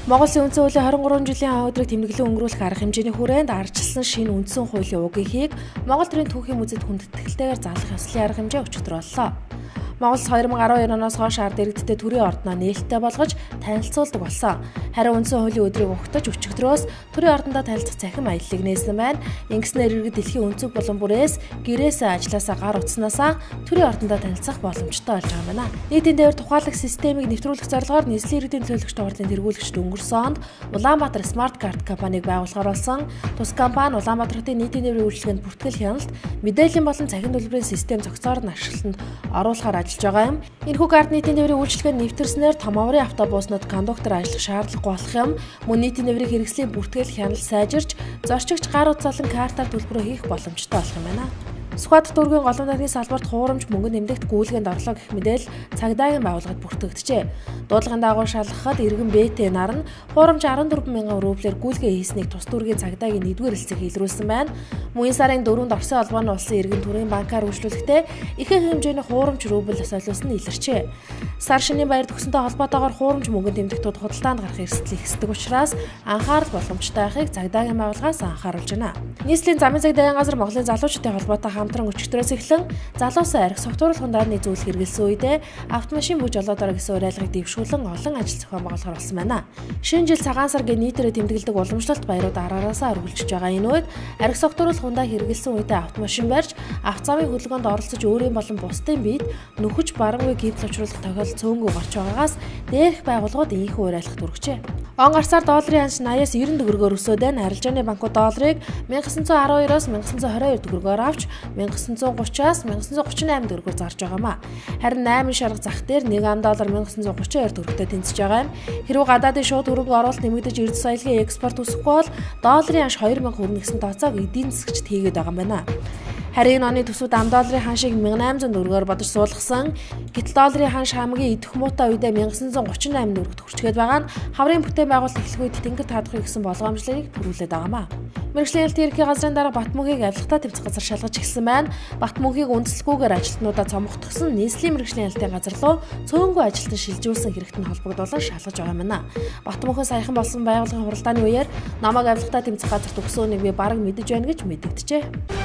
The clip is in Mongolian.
Монгол Улсын үндсэн хуулийн 23 жилийн өдрийг тэмдэглэн өнгөрүүлэх арга хэмжээний хүрээнд ардчилсан шинэ үндсэн хуулийн уг ихийг Монгол төрийн түүхийн музейд хүндэтгэлтэйгээр зарлах ёслолын арга хэмжээ өчигдөр боллоо. Монгол Улс 2012 оноос хойш ард иргэдтэй төрийн ордноо нээлттэй болгож танилцуулдаг болсон. Харин үндсэн хуулийн өдрийг угтаж өчигдрөөс төрийн ордондоо танилцах цахим аяллыг нээсэн байна. Ингэснээр иргэд дэлхийн өнцөг булан бүрээс гэрээсээ ажилласаа гар утснаасаа төрийн ордондоо танилцах боломжтой болж байгаа юм байна. Нийтийн дээвэр тухайлах системийг нэвтрүүлэх зорилгоор нийслэлийн иргэдийн төлөөлөгч хурлын тэргүүлэгчд өнгөрсөн онд Улаанбаатар Smart Card компанийг байгуулахар болсон. Тус компани Улаанбаатар хотын нийтийн дээврийн үйлчилгээнд бүртгэл хяналт, мэдээллийн болон цахим төлбөрийн систем зохицоор нь ашиглалтанд оруулахаар ажиллаж байгаа юм. Энэхүү карт нийтийн тээврийн үйлчилгээнд нэвтэрснээр том оврын автобуснууд кондуктор ажиллах шаардлагагүй болох юм. Мөн нийтийн тээврийн хэрэгслийн бүртгэл хяналт сайжирч, зорчигч гар утсаалan картаар төлбөрөө хийх боломжтой болох юм байна. Сүхбаатар дүүргийн голом нарны салбарт хуурамч мөнгө нэмэгдэх гүйлгээнд орлоо гэх мэдээлэл цагдаагийн байгууллагад бүртгэгджээ. Дуудлагын дагуу шалгахад иргэн БТ нар нь хуурамч 14 мянган рублээр гүйлгээ хийснийг тус дүүргийн цагдаагийн 1-р хэлцэг илрүүлсэн байна. Мөн сарын 4-нд Оросын холбооны улсын иргэн төрийн банкар үйлчлүүлэхдээ ихэнх хэмжээний хуурамч рубль солиулсан нь илэрчээ. Сар шинийн баяр төгсөнтэй холбоотойгоор хуурамч мөнгө нэмэгдэлтүүд худалдаанд гарах эрсдэл ихсдэг учраас анхаарал боломжтой байхыг цагдаагийн байгууллагаас анхааруулж байна. Нийслэлийн замын цагдаагийн газар Монголын залуучуудын холбоотой хамтран өчигдрөөс эхлэн залуусан арх согтууруулах ундааны зүйл хэрэгэлсэн үедээ автомашин бүж олоод орё гэсэн уриалгыг дэвшүүлэн олон ажил зохион байгуулахар болсон байна. Шинэ жил цагаан сар гэ нийтээрээ тэмдэглэдэг уламжлалт баярууд араараасаа үргэлжлэж байгаа энэ үед арх согтууруулах ундаа хэрэгэлсэн үедээ автомашин барьж авто замын хөдөлгөөнд оролцож өөрийн болон бусдын биед нөхөж барангүй гэмтэл учруулах тохиолдол цөөнгүй гарч байгаагаас дээрх байгууллагууд ийнхүү уриалгах түргэжээ. Он гарсаар долларын ханш 80-аас 90 төгрөгөөр өсөөд байна. Арилжааны банкуд долларыг 1912-оос 1922 төгрөгөөр авч 1930-аас 1938 төгрөгөөр зарж байгаамаа. Харин 8 шарга зах дээр 1 ам доллар 1932 төгрөгтэй тэнцэж байгаа юм. Хэрвээ гадаадын шууд хөрөнгө оруулалт нэмэгдэж эрдэс соёлын экспорт өсөхгүй бол долларын ханш 2000 хүрнэ гэсэн тооцоог эдийн засгчид хийгээд байгаа юм байна. Харин энэ оны төсвүүд ам долларын ханшийг 1800 төгрөгөөр бодож суулгасан. Гэтэл долларын ханш хамгийн идэх муутай үедээ 1938 төгрөгт хүрчгээд байгаа нь хаврын бүтээн байгуулалт эхлэх үед тэнгэр таадахгүй гэсэн болгоомжлолыг төрүүлээд байгаамаа. Мэргэжлийн ялт ерөнхий газрын дарга Батмөнхийг авилгатай тэмцэх газар шалгаж эхэлсэн байна. Батмөнхийг үндэслэлгүйгээр ажилтнуудаа цомготгосон нийслэлийн мэргэжлийн ялтын газар руу цөөнгүй ажилтан шилжүүлсэн хэрэгт нь холбогдуулан шалгаж байгаа юм байна. Батмөнхөн саяхан болсон байгууллагын хуралдааны үеэр намайг авилгатай тэмцэх газарт өгсөөнийг би бараг мэдэж байна гэж мэдэгджээ.